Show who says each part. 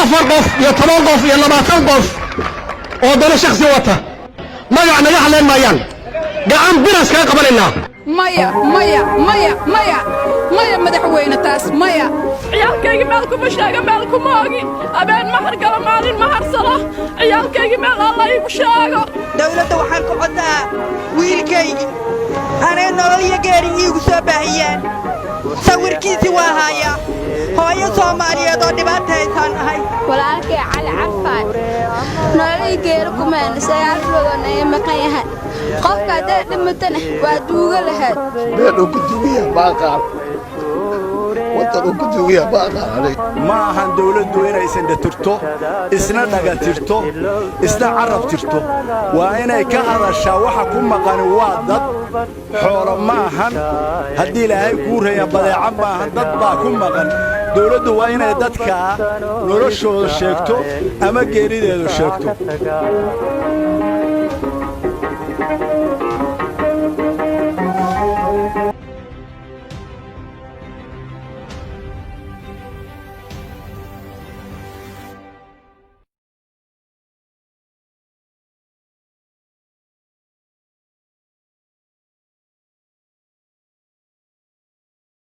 Speaker 1: Afar qof iyo 10 qof iyo 20 qof oo dano shaksi wata magac naga hadleen maayaan. Gacan biras kaga qabanaynaa.
Speaker 2: Maya, maya, maya, maya, maya, madaxweyne, taas maya.
Speaker 3: Ciyaalkayga meel kuma sheega, meel kuma ogi. Habeen ma hargalo, maalin ma harsado. Ciyaalkayga meel Alla iigu sheego.
Speaker 4: Dawladda waxaan ku codsaa wiilkaygii anay nolol iyo geeri iigu soo baahiyaan. Sawirkiisii waa haayaa. Hooyo Soomaaliyeed oo dhibaata haysaan ahay.
Speaker 5: Walaalkay Cali Carfaay nololii geeri kumeena. 9 biloodoo naga maqan yahay. Qofka hadday dhimatana waa duugo lahayd.
Speaker 6: Meel uu ku duugan yahay ma aqaan, waddan uu ku duugan yahay ma aqaan aniga.
Speaker 7: Ma ahan dawladdu inaysan dhatirto, isna dhagatirto, isna carab tirto. Waa inay ka hadashaa waxa ku maqani. Waa dad, xoolo ma ahan. Haddii Ilaahay kuu raya, badeeca ma ahan, dad baa ku maqan. Dawladdu waa inay dadkaa noloshooda sheegto ama geerideedu sheegto.